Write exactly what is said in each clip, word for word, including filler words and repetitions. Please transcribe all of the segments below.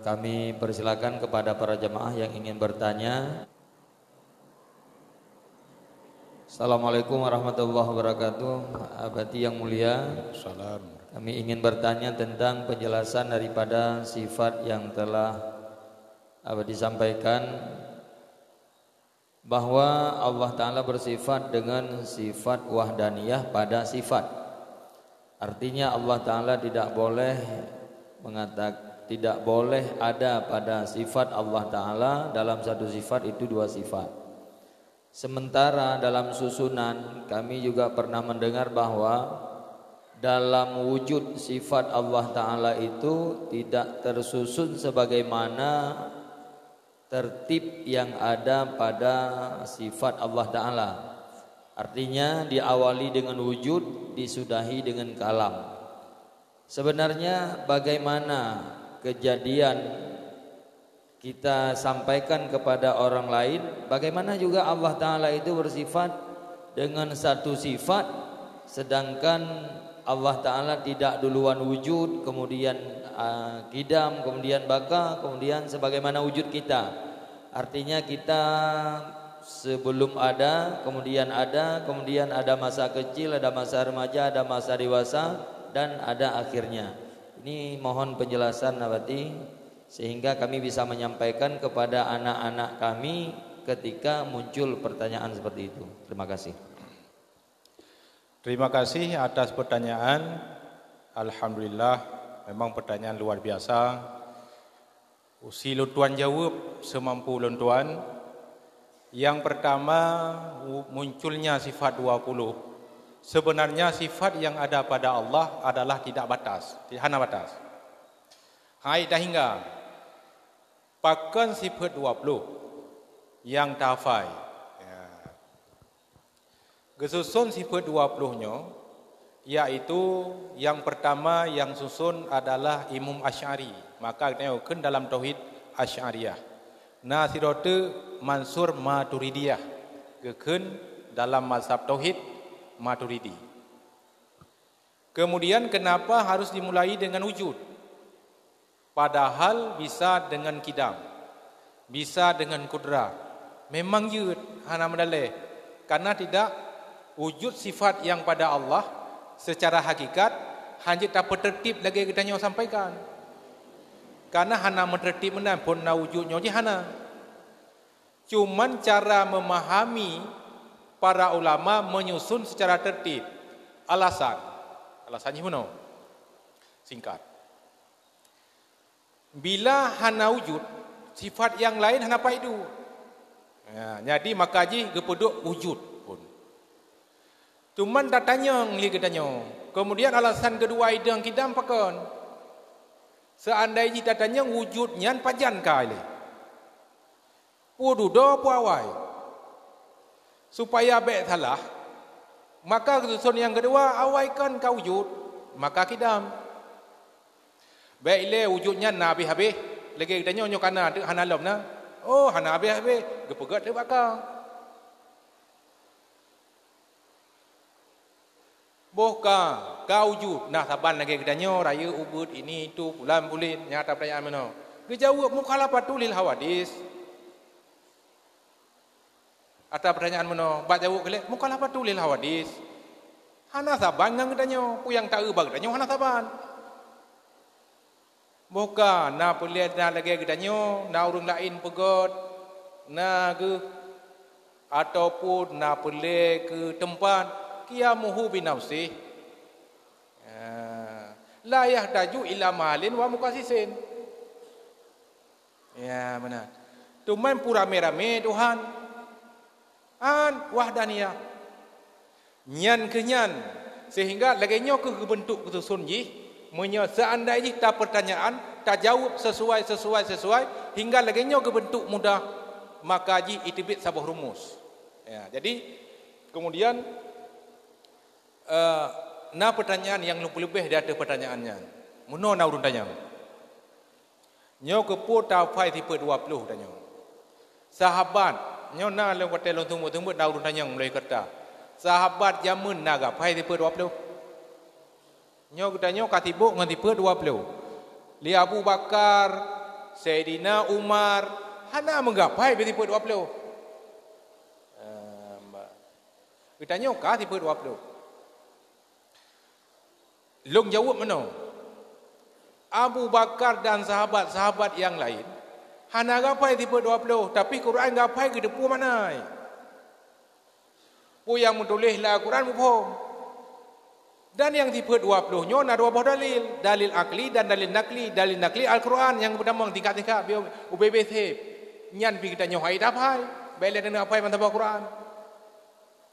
Kami persilakan kepada para jemaah yang ingin bertanya. Assalamualaikum warahmatullahi wabarakatuh. Abati yang mulia, Salam. Kami ingin bertanya tentang penjelasan daripada sifat yang telah Abati sampaikan, bahwa Allah Ta'ala bersifat dengan sifat wahdaniyah pada sifat. Artinya, Allah Ta'ala tidak boleh mengatakan, tidak boleh ada pada sifat Allah Ta'ala dalam satu sifat itu dua sifat. Sementara dalam susunan, kami juga pernah mendengar bahwa dalam wujud sifat Allah Ta'ala itu tidak tersusun sebagaimana tertib yang ada pada sifat Allah Ta'ala. Artinya, diawali dengan wujud, disudahi dengan kalam. Sebenarnya, bagaimana kejadian kita sampaikan kepada orang lain, bagaimana juga Allah Ta'ala itu bersifat dengan satu sifat, sedangkan Allah Ta'ala tidak duluan wujud, kemudian, ah, kidam, kemudian baka, kemudian sebagaimana wujud kita. Artinya, kita sebelum ada, kemudian ada, kemudian ada masa kecil, ada masa remaja, ada masa dewasa, dan ada akhirnya. Ini mohon penjelasan, Abati, sehingga kami bisa menyampaikan kepada anak-anak kami ketika muncul pertanyaan seperti itu. Terima kasih. Terima kasih atas pertanyaan. Alhamdulillah, memang pertanyaan luar biasa. Usi lôn tuan jaweueb seumampu lôn tuan. Yang pertama, u-, munculnya sifat dua puluh. Sebenarnya sifat yang ada pada Allah adalah tidak batas, ti-, hana batas. Hai tahingga, pakon sifat dua puluh nyang tahafai? Ya. Geususon sifat dua puluh nyoe, yaitu nyang pertama nyang suson adalah Imam Asy'ari. Maka geutanyoe kheun dalam tauhid Asy'ariyah. Na sidroe teuk Mansur Maturidiyah, geukheun dalam mazhab tauhid Maturidi. Kemudian, kenapa harus dimulai dengan wujud? Padahal bisa dengan kidam, bisa dengan kudrah. Memang jeuet, hana meudaleh. Karena tidak, wujud sifat yang pada Allah secara hakikat hana jeuet tapeuteurtib lagée geutanyoe sampaikan. Karena hana meuteurtib meunan phon na wujud nyoe jih hana. Cuman cara memahami para ulama menyusun secara tertib. Alasan. Alasan jih meunoe. Singkat. Bila hana wujud, sifat nyang laén hana payah duek. Ya, jadi maka jih geupeuduek wujud pun. Cuman tatanyong lé geutanyoe. Kemudian alasan keudua idong kidam pakon? Seandai jih tatanyong wujud nyan pajan ka ilée? Peue dudoe peue awai? Supaya bék salah, maka geususon nyang keudua, awai kon ka wujud, maka kidam. Bék ilée wujud nyan na habéh-habéh, lagée geutanyoe nyoe ka na teuk hana lom na. Oh, hana habéh-habéh, geupeugét teuk bak ka. Boh ka, ka wujud, na saban lagée geutanyoe, rayeuk, ubit, ini, itu, pulan, pulit, nyang ata peurtanyaan meunoe. Geujaweueb, mukhalafatu lil hawadis. Ata peurtanyaan meunoe, bak jaweueb keu lé, mukhalafatu lil hawadis. Hana saban ngon geutanyoe, peue nyang taeu bak geutanyoe hana saban. Boh ka na peureulée na lagée geutanyoe, na ureuëng laén peugét, na geuh, ataupun na peureulée keu teumpat, qiyamuhu binafsih. Ya. La yahtaju ila mahalin wa mukassisin. Ya, meunan. Teuma peue ramé-ramé Tuhan. An wahdaniyah. Nyan keuh nyan, sehingga lagée nyoe keuh geubeuntuk geususon jih, meunyoe seandai jih tapeurtanyaan, tajaweueb sisuai, sisuai, sisuai, hingga lagée nyoe geubeuntuk mudah, maka jih iteubiet saboh rumus. Ya, jadi, kemudian, eh, na peurtanyaan nyang leubeh di ateueh peurtanyaan nyan. Meunoe na ureuëng tanyong. Nyoe keupeue tafai sifeuet dua ploh tanyoe? Sahabat, nyoe na lôn watée lôn seumeubeuet-seumeubeuet na ureuëng tanyong meulalu keureuta. Sahabat jameun na gafai sifeuet dua ploh? Nyoe geutanyoe ka sibok ngon sifeuet dua ploh. Lé Abu Bakar, Saidina Umar hana meugapai bak sifeuet dua ploh. Ehm, geutanyoe ka sifeuet dua ploh. Lôn jaweueb meunoe, Abu Bakar dan sahabat-sahabat nyang laén hana gapai sifeuet dua ploh, tapi Quran gapai geuteupeue makna. Peue nyang meutuléh lam Al-Quran muphom. Dan nyang sifeuet dua ploh nyoe na dua boh dalil, dalil akli dan dalil nakli. Dalil nakli Al-Quran nyang geutamong tingkat-tingkat ubé-bé sép. Nyan pih geutanyoe hai taphai, bèk lé taphai mantong Al-Quran.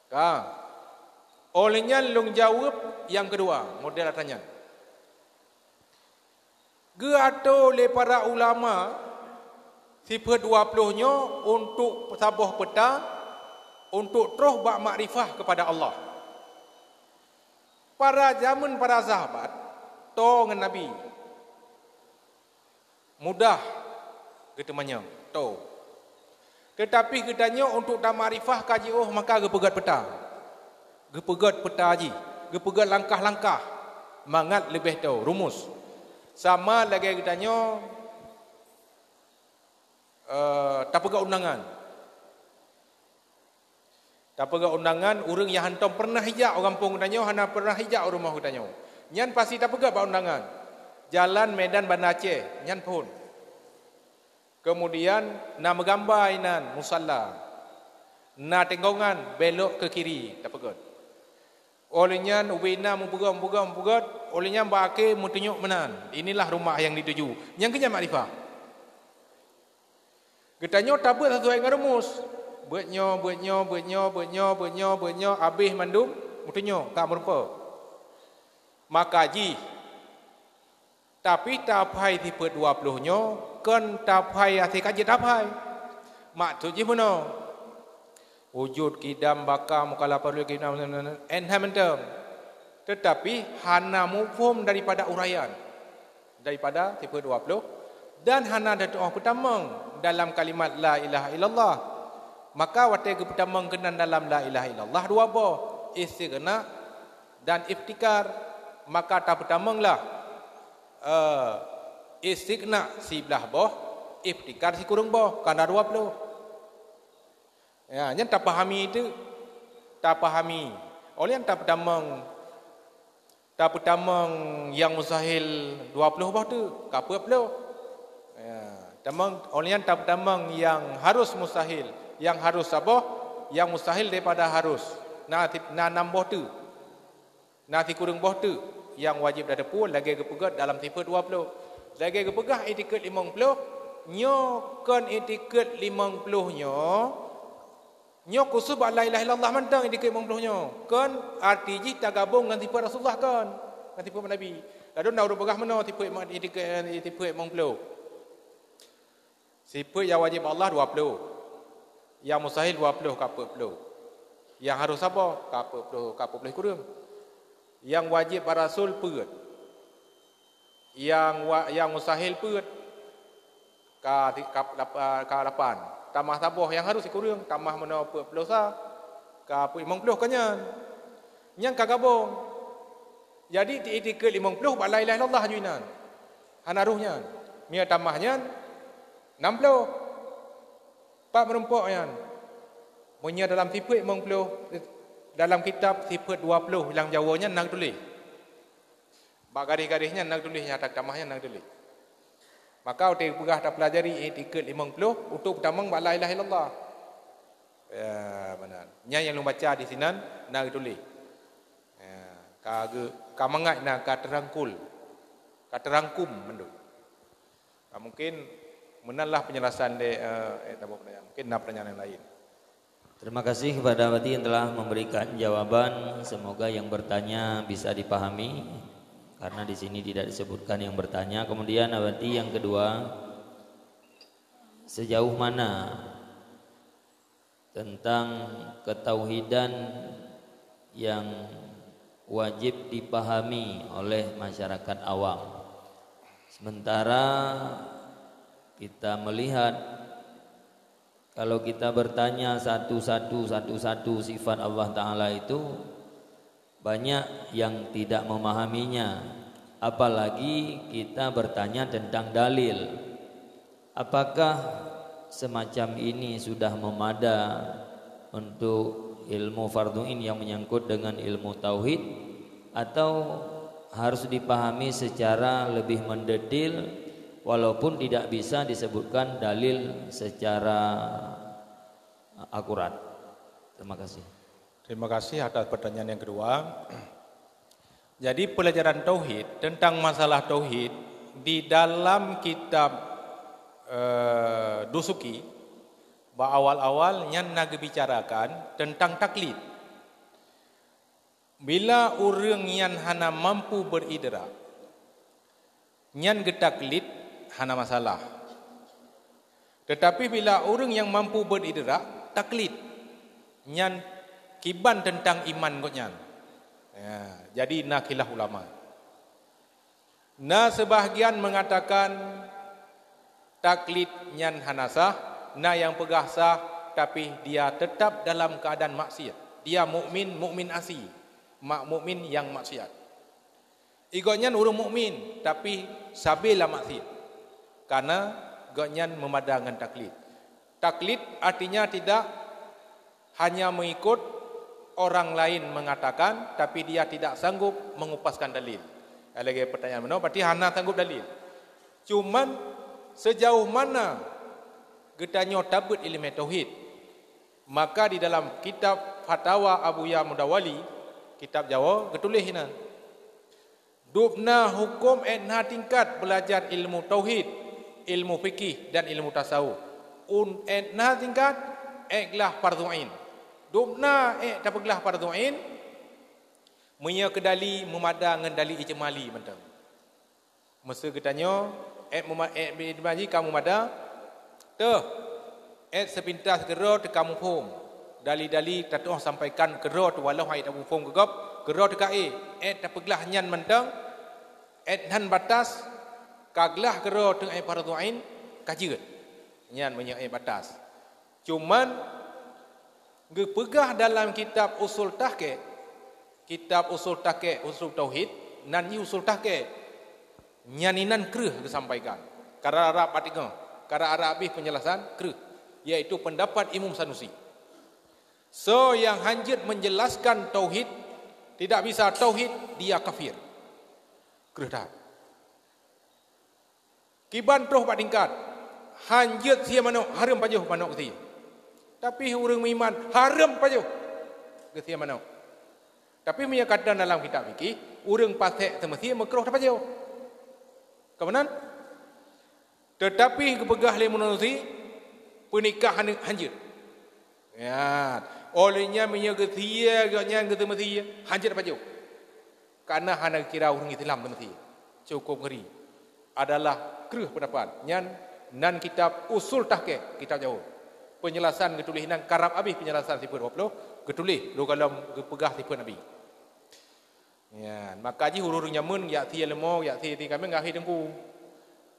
Ka. Óh lheueh nyan lôn jaweueb nyang keudua model ata nyan. Geuatô lé para ulama sifeuet dua ploh nyoe untuk saboh peuta untuk troh bak makrifah keupada Allah. Para jameun para sahabat toe ngon Nabi mudah geuteumanyong toe. Teutapi geutanyoe untuk tamakrifah ka jiôh maka geupeugét peuta. Geupeugét peuta jih, geupeugét langkah-langkah mangat leubeh toe rumus. Sama lagèe geutanyoe, eh, tapeugét undangan. Tapeugét undangan ureueng nyang hántom peureunah jijak u gampông geutanyoe, hana peureunah jijak u rumoh geutanyoe. Nyan pasti tapeugét bak undangan. Jalan Medan Banda Aceh, nyan phôn. Keumudian na meugamba inan musalla. Na tenggongan belok keu kiri tapeugét. Óh lheueh nyan ubé na meupeugét, meupeugét, meupeugét, óh lheueh nyan bak akhé meutunyok meunan. Inilah rumah nyang dituju. Nyang keu nyan makrifah. Geutanyoe tabeuet sisuai ngon rumus. Beuet nyoe, beuet nyoe, beuet nyoe, beuet nyoe, beuet nyoe, beuet nyoe, abéh mandum meutunyok ka meurumpok. Maka jih, tapi taphai sifeuet dua ploh nyoe kon taphai até ka jeuet taphai. Maksud jih meunoe, wujud, kidam, baka, mukhalafah, kidam, enhai mantong. Teutapi hana muphom daripada uraian daripada sifeuet dua ploh dan hana teutu'oh peutamong dalam kalimat la ilaha illallah. Maka watèe geupeutamong keunan dalam la ilaha illallah dua boh, istighna dan iftikar, maka tapeutamonglah, eh, istighna siblah boh, iftikar sikureueng boh, ka na dua ploh. Ya, nyan tapahami teuk, tapahami. Óh lheueh nyan tapeutamong, tapeutamong nyang mustahil dua ploh boh teuk, ka peuet ploh. Ya, tamong, óh lheueh nyan tapeutamong nyang harus mustahil, nyang harus saboh, nyang mustahil daripada harus. Na, na nam boh teuk. Na sikureueng boh teuk nyang wajéb tateupeue lagèe geupeugét dalam sifeuet dua ploh. Lagèe geupeugah itikeuet limong ploh, nyoe kon itikeuet limong ploh nyoe, nyoe khusos bak la ilaha illallah mantong itikeuet limong ploh nyoe. Kon arti jih tagabong ngon sifeuet Rasulullah kon, ngon sifeuet Nabi. Ladôm na ureueng peugah meunoe sifeuet itikeuet, sifeuet limong ploh. Sifeuet nyang wajéb bak Allah dua ploh. Nyang mustahil dua ploh ka peuet ploh. Nyang harôh saboh ka peuet ploh, ka peuet ploh kureueng. Nyang wajéb bak rasul peuet. Nyang wa-, nyang mustahil peuet. Ka ti-, ka lap-, ka lapan. Tamah saboh nyang harôh sikureueng, tamah meunoe peuet ploh sa, ka peuet limong ploh ka nyan. Nyan ka gabong. Jadi, ti-, itikeuet limong ploh bak la ilaha illallah aju inan. Hana roh nyan. Meunyoe tamah nyan, nam ploh. Pat meurumpok nyan. Meunyoe dalam sifeuet limong ploh, dalam kitab sifeuet dua ploh lam Jawoe nyan na geutuléh. Bak garéh-garéh nyan na geutuléh, nyang atas tamah nyan na geutuléh. Maka watèe peugah tapeulajari itikeuet limong ploh, untuk peutamong bak la ilaha illallah. Ya, meunan. Nyan nyang lôn baca di sinan na geutuléh. Ya, ka geu-, ka mangat na ka teurangkul. Ka teurangkum mandum. Nah, mungkin meunan lah penjelasan dek, eh, eh, tabok peutanyaan. Mungkin na peutanyaan nyang laén. Terima kasih kepada Abati yang telah memberikan jawaban. Semoga yang bertanya bisa dipahami, karena di sini tidak disebutkan yang bertanya. Kemudian Abati yang kedua, sejauh mana tentang ketauhidan yang wajib dipahami oleh masyarakat awam. Sementara kita melihat, kalau kita bertanya satu-satu, satu-satu sifat Allah Ta'ala itu, banyak yang tidak memahaminya. Apalagi kita bertanya tentang dalil. Apakah semacam ini sudah memada untuk ilmu fardhu ain yang menyangkut dengan ilmu tauhid, atau harus dipahami secara lebih mendetil walaupun tidak bisa disebutkan dalil secara akurat? Terima kasih. Terima kasih atas pertanyaan yang kedua. Jadi, pelajaran tauhid, tentang masalah tauhid, di dalam kitab, eh, Dusuki, bak awal-awal nyan na geubicarakan tentang taklid. Bila ureuëng nyan hana mampu beuridrak, nyan geutaklid hana masalah. Teutapi bila ureuëng nyang mampu beuridrak taklid, nyan kiban teuntang iman gobnyan. Ya, jadi na khilaf ulama. Na seubahgian meungatakan taklid nyan hana sah, na nyang peugah sah, tapi dia tetap dalam keuadaan maksiat. Dia mukmin, mukmin asi, mak mukmin nyang maksiat. Gobnyan ureuëng mukmin, tapi sabe lam maksiat, karena gobnyan meumada ngon taklid. Taklid artinya tidak hanya mengikut orang lain mengatakan, tapi dia tidak sanggup mengupaskan dalil. Lagée pertanyaan meunoe, berarti hana sanggup dalil. Cuman, sejauh mana geutanyoe tabeuet iéleumé tauhid, maka di dalam kitab Fatawa Abuya Mudawali, kitab Jawoe, geutuléh inan, dubna huköm ék na tingkat beulajar ilmu tauhid, ilmu fikih, dan ilmu tasawuf. Un ék na tingkat, ék glah fardhu ain. Dubna ék tapeuglah fardhu ain, meunyoe keu dali meumada ngon dali ijmali mantong. Meuseu geutanyoe ék meuma-, ék bi-, ijmali ka meumada, teuh, ék seupintas keudroe teuka muphom. Dali-dali tatuoh sampaikan keudroe teuh, walau hai tamuphom keu gob, keudroe teuka ék, ék tapeuglah nyan mantong, ék hán batas, ka glah keudroe teuh ék fardhu ain, ka jeuet. Nyan meunyoe ék batas. Cuman, geupeugah dalam kitab Usul Tahqiq, kitab Usul Tahqiq, Usul Tauhid, nan jih Usul Tahqiq, nyan inan kreueh geusampaikan. Karab-rab patingoh, karab-rab abéh peunjelasan kreueh, yaitu pendapat Imam Sanusi. Soe nyang hanjeuet menjelaskan tauhid, tidak bisa tauhid, dia kafir. Kreueh that. Kiban troh bak tingkat, hanjeuet sie manok, hareuem pajoh manok geusie. Tapi ureuëng meuiman, hareuem pajoh geusie manok. Tapi meunyoe ka dan dalam kitab fikih, ureuëng pasék seumeusie meukroh tapajoh. Ka meunan? Teutapi geupeugah lé Imam Sanusi, peunikah aneuk hanjeuet. Ya, oleh nyan meunyoe geusie gobnyan geuseumeusie, hanjeuet pajoh. Karena hana geukira ureuëng Islam seumeusie. Cukup ngeri. Adalah kreueh pendapat. Nyan nan kitab Usul Tahqiq, kitab Jawoe. Peunjelasan geutuléh inan karab abéh peunjelasan sifeuet dua ploh, geutuléh lom geupeugah sifeuet Nabi. Nyan, maka jih ureuëng jameun jak sie leumô, jak sie, sie kaméng, jak sie teungku.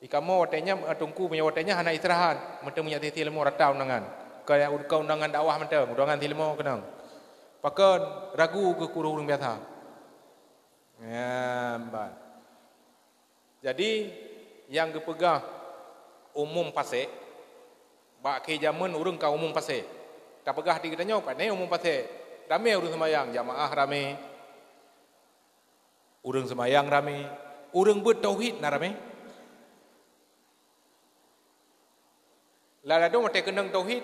Di kamoe watée nyan, eh, teungku, meunyoe watée nyan hana istirahat, meuteumé jak sie, sie leumô rata undangan. Ka, ka undangan dakwah mantong, undangan sie leumô keunong. Pakon ragu geuh keu ureuëng biasa. Nyan ban. Jadi, nyang geupeugah umum pasék, bak keu jameun ureuëng ka umum pasék. Tapeugah di geutanyoe, pane umum pasék. Ramé ureuëng seumayang, jamaah ramé. Ureuëng seumayang ramé. Ureuëng beuet tauhid na ramé. Ladôm watée keunong tauhid,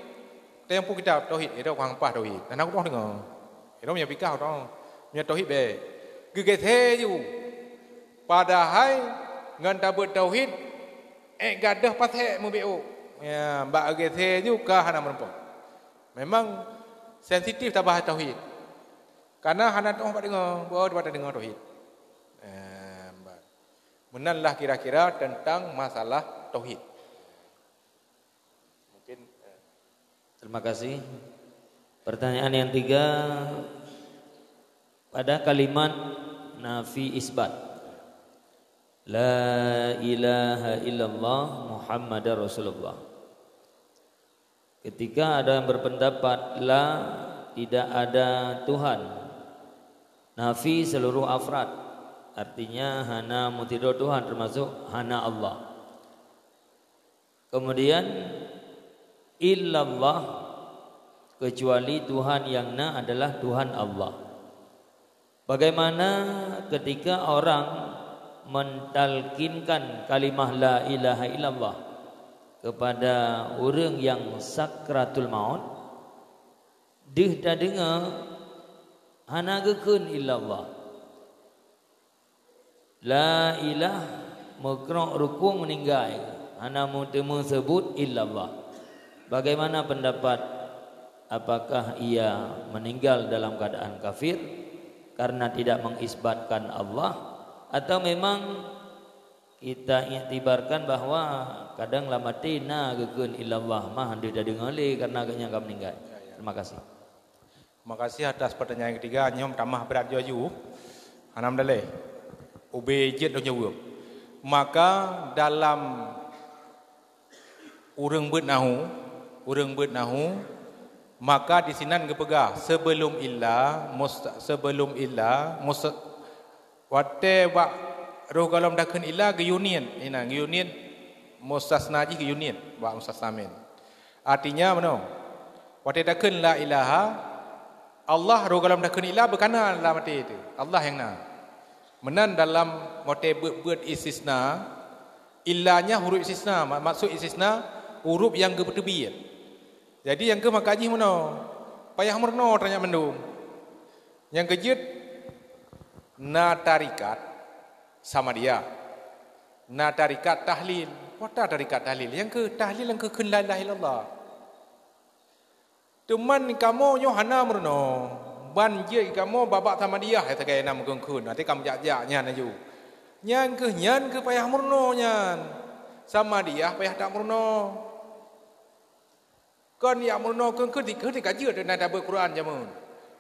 teunyampu kitab tauhid, eh, dok hang paih tauhid. Hana kutoh deungoe. Eh, dok nyang pikah toh. Nyang tauhid bék. Geugeusie ju. Padahai ngon tabeuet tauhid, ék gadôh pasék meubiôk. Ya, bak geugeusie ju ka hana meurumpok. Memang sensitif tabahas tauhid. Karena hana toh bak deungoe, beuo bak deungoe tauhid. Eh, ba-, meunan lah kira-kira tentang masalah tauhid. Mungkin, eh. Terima kasih. Pertanyaan yang tiga, pada kalimat nafi isbat, "La ilaha illallah Muhammadar Rasulullah." Ketika ada yang berpendapat, "La, tidak ada Tuhan." Nafi seluruh afrad, artinya hana meusidroe Tuhan, termasuk hana Allah. Kemudian, illallah, kecuali Tuhan yang na adalah Tuhan Allah. Bagaimana ketika orang mentalkinkan kalimah la ilaha illallah kepada ureuëng yang sakratul maut, deuh tadeungoe hana geukheun illallah. La ilah meukrok rukung meuninggai, hana meuteumé seubut illallah. Bagaimana pendapat, apakah ia meninggal dalam keadaan kafir karena tidak mengisbatkan Allah, atau memang kita iktibarkan bahwa kadang lam até na geukheun illallah mah hana tadeungoe lé karena gobnyan ka meuninggai? Terima kasih. Makasih atas pertanyaan yang ketiga, nyoe tamah brat ju-aju. Hana meudaleh. Ubé jeuet lôn jaweueb. Maka dalam ureuëng beuet nahu, ureuëng beuet nahu, maka di sinan geupeugah, sebelum illa, mus-, sebelum illa, mus-, watée bak roh gohlom takheun illa geuyue niet, inan geuyue niet, mustasna jih geuyue niet bak mustasna min. Artinya meunoe, watée takheun la ilaha, Allah roh gohlom takheun illa beukana lam até teuh, Allah nyang na. Meunan dalam watée beuet-beuet istisna, illa nyan huruf istisna, ma-, maksud istisna huruf nyang geupeuteubiet. Jadi nyang keuh maka jih meunoe, payah meurunoe tanyoe mandum. Nyang keujeuet, na tarikat Samadiyah, na tarikat tahlil. Peue tarikat tahlil? Nyang keuh tahlil nyang keuh kheun la ilaha illallah. Teuma kamoe nyoe hana meurunoe, ban jeuet kamoe babak Samadiyah, eh, sagai na meukheun-kheun, até ka meujak-jak nyan laju. Nyan keuh, nyan keuh payah meurunoe nyan. Samadiyah payah that meurunoe. Kon jak meurunoe kheun-kheun dikeue ka jeuet na tabeuet Quran jameun.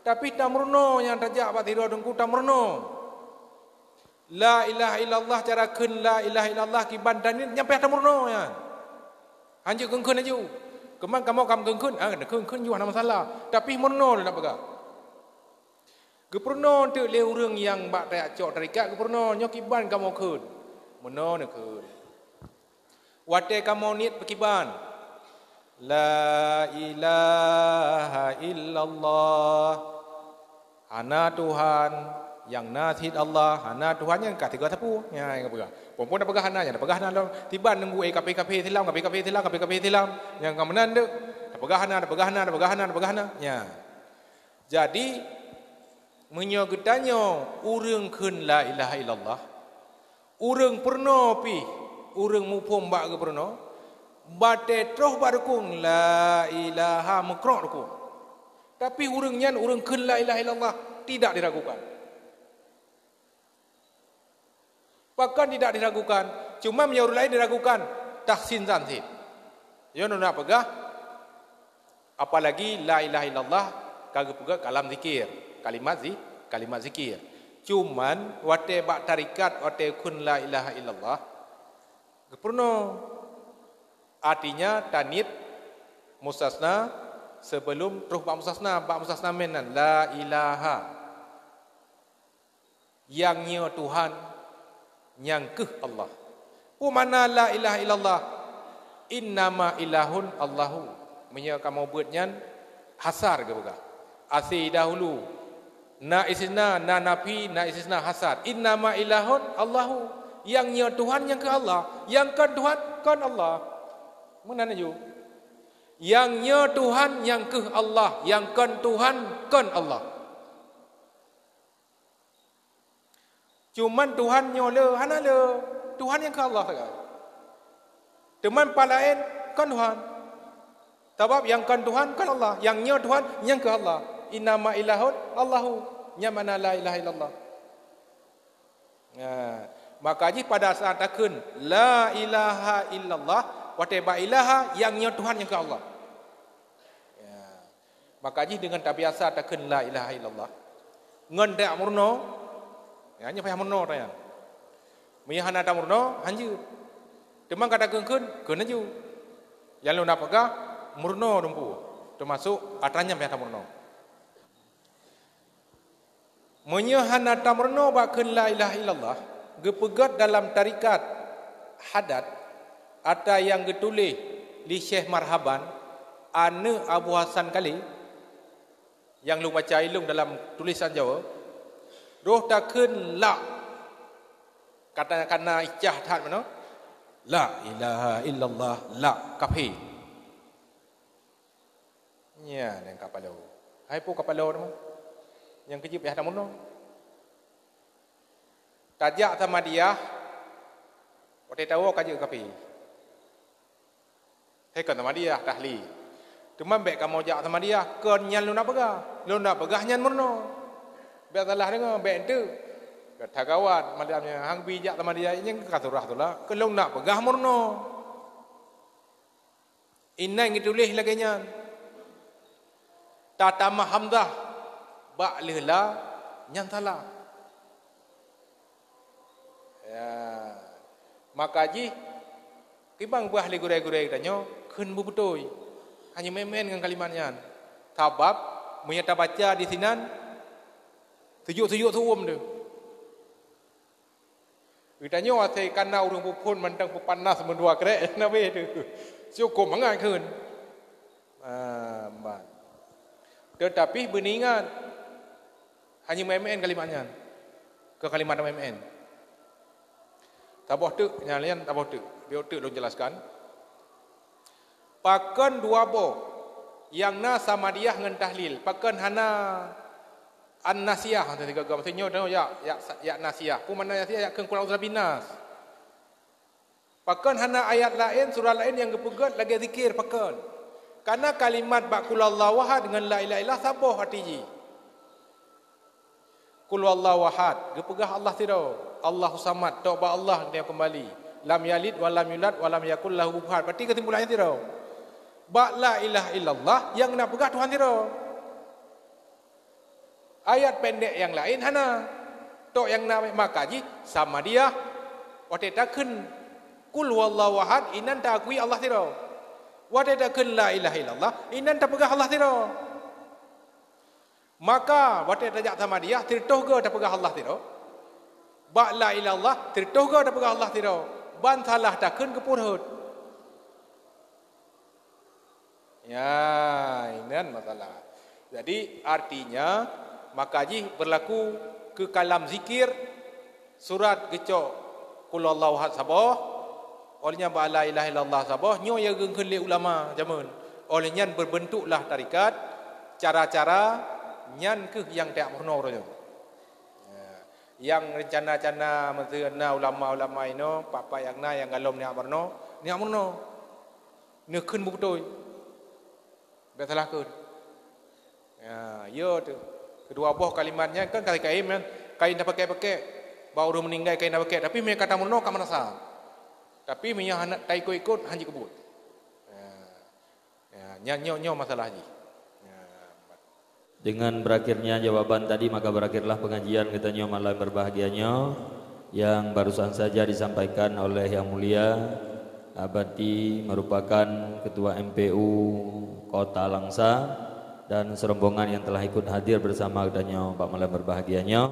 Tapi tameurunoe nyang tajak bak sidroe teungku tameurunoe. La ilaha illallah, cara kheun la ilaha illallah kiban taniet nyang payah tameurunoe nyan. Hanjeuet kheun-kheun laju. Keuman kamoe ka meukheun-kheun, ah, kheun-kheun ju hana masalah. Tapi meurunoe lôn peugah. Geupeurunoe teuk lé ureuëng nyang bak tajak cok tarikat geupeurunoe, nyoe kiban kamoe kheun. Meunoe neukheun. Watée kamoe niet peukiban, "La ilaha illallah." Hana Tuhan nyang na cit Allah, hana Tuhan nyang ka tiga sapeue. Nya, nyang peugah. Phon-phon tapeugah hana, nyang tapeugah hana lom. Tiban nunggu, eh, kafé-kafé Islam, kafé-kafé Islam, kafé-kafé Islam. Nyang ka meunan tu, tapeugah hana, tapeugah hana, tapeugah hana, tapeugah hana. Nya. Jadi, meunyoe geutanyoe ureuëng kheun la ilaha illallah, ureuëng peurunoe pih, ureuëng muphom bak geupeurunoe, batée troh bak rukun la ilaha meukrok rukun. Tapi ureuëng nyan ureuëng kheun la ilaha illallah, tidak diragukan. Pakon tidak diragukan? Cuma meunyoe ureuëng laén diragukan, tahsin zan cit. Yo, na peugah, apalagi la ilaha illallah ka geupeugah kalam zikir, kalimat zi-, kalimat zikir. Cuman watée bak tarikat, watée kheun la ilaha illallah, geupeurunoe. Artinya taniet mustasna sebelum troh bak mustasna, bak mustasna min nan, la ilaha. Nyang nyoe Tuhan, nyang keuh Allah. Peue makna la ilaha illallah? Innama ilahun Allahu. Meunyoe kamoe beuet nyan hasar geupeugah. Asai dahulu. Na istisna, na nafi, na istisna hasar. Innama ilahun Allahu. Nyang nyoe Tuhan nyang keuh Allah. Nyang kon Tuhan kon Allah. Meunan laju. Nyang nyoe Tuhan nyang keuh Allah. Nyang kon Tuhan kon Allah. Cuman Tuhan nyoe le, hana le. Tuhan nyang keuh Allah sagai. Teuma peue laén kon Tuhan. Sabab nyang kon Tuhan kon Allah, nyang nyoe Tuhan nyang keuh Allah. Innama ilahun Allahu. Nyan makna la ilaha illallah. Nah, maka jih pada saat takheun la ilaha illallah, watée bak ilaha nyang nyoe Tuhan nyang keuh Allah. Ya. Maka jih deungon tabiasa takheun la ilaha illallah ngon tajak meurunoe, ya, nyan payah meurunoe tanyan. Meunyoe hana tameurunoe, hanjeuet. Teuma ka takheun-kheun, kheun laju. Nyang lôn na peugah, meurunoe teungku, teumasok atra nyan payah tameurunoe. Meunyoe hana tameurunoe bak kheun la ilaha illallah, geupeugét dalam tarekat hadat, atra nyang geutuléh Di Syekh Marhaban, aneuk Abu Hasan Kali, nyang lôn baca ilong dalam tulisan Jawa, roh takheun lak. Kata kana icah that meunoe, "La ilaha illallah, la kafé." Nyan nyang kapalo. Hai peue kapalo teuma? Nyang keujeuet payah tameurunoe. Tajak Samadiyah, watée tawoe ka jeuet kafé. Hai kon Samadiyah, tahlil. Teuma bék kamoe jak Samadiyah, kon nyan lôn na peugah. Lôn na peugah nyan meurunoe. Bék salah deungoe, bék enteuk. Ka that gawat malam nyan, hang bi jak Samadiyah, nyang ka surah tu lah. Kon lôn na peugah meurunoe. Inan geutuléh lagée nyan. Tatamah hamzah bak lheueh la, nyan salah. Ya. Maka jih, kiban bah lé gurée-gurée geutanyoe kheun beubeutôi. Hana meuén-meuén ngon kalimat nyan. Sabab, meunyoe tabaca disinan, sujok-sujok su'uem teuh. Geutanyoe asai kana ureuëng peuphon mantong peupanas meudua krek, nabe teuh. Syukur mangat kheun. Ah, ban. Teutapi beuingat, hana meuén-meuén kalimat nyan. Keu kalimat meuén-meuén. Saboh teuk, nyan, nyan saboh teuk. Biôh teuk lôn jelaskan. Pakon dua boh nyang na Samadiyah ngon tahlil? Pakon hana An-Nasiyah, maksudnya, maksudnya, ya, ya, ya Nasiyah. Peue makna Nasiyah? Ya kheun Qul a'udzu birabbin nas. Pakon hana ayat laén, surah laén nyang geupeugét lagée zikir, pakon? Karena kalimat bak Qul huwallahu ahad ngon la ilaha illallah saboh arti jih. Qul huwallahu ahad, geupeugah Allah sidroe. Allahu samad, tok bak Allah geutanyoe keumbali. Lam yalid wa lam yulad wa lam yakul lahu kufuwan ahad. Berarti keusimpulannya sidroe. Bak la ilaha illallah nyang na peugah Tuhan sidroe. Ayat pendek nyang laén hana. Tok nyang na maka jih Samadiyah. Watée takheun Qul huwallahu ahad, inan taakui Allah sidroe. Watée takheun la ilaha illallah, inan tapeugah Allah sidroe. Maka, watée tajak Samadiyah, sireutoh goe tapeugah Allah sidroe. Bak la ilaha illallah, sireutoh goe tapeugah Allah sidroe. Ban salah takheun geupeubuet. Ya, inan masalah. Jadi, artinya, maka jih berlaku keu kalam zikir, surat geucok Qul huwallahu ahad saboh, óh lheueh nyan bak la ilaha illallah saboh, nyoe nyang geukheun lé ulama jameun. Óh lheueh nyan berbentuklah tarekat, cara-cara nyan kheueh nyang tajak meurunoe uroe nyoe. Ya. Nyang reuncana-cana meuseu na ulama-ulama inoe, pak-pak nyang na nyang galom neujak meurunoe, neujak meurunoe. Neukheun beubeutôi. Bék salah kheun. Ya, yo teuh. Keudua boh kalimat nyan kan ka kain nyan, kain tapakèk-pakèk. Bak ureuëng meuninggai kain tapakèk, tapi meunyoe ka tameurunoe ka meurasa. Tapi meunyoe hana taikot-ikot, hana jikeubuet. Ya. Ya, nyan nyoe, nyoe masalah jih. Ya. Dengan berakhirnya jawaban tadi, maka berakhirlah pengajian geutanyoe malam berbahagia nyoe yang barusan saja disampaikan oleh Yang Mulia Abati merupakan Ketua M P U Kota Langsa dan serombongan yang telah ikut hadir bersama geutanyoe bak malam berbahagia nyoe.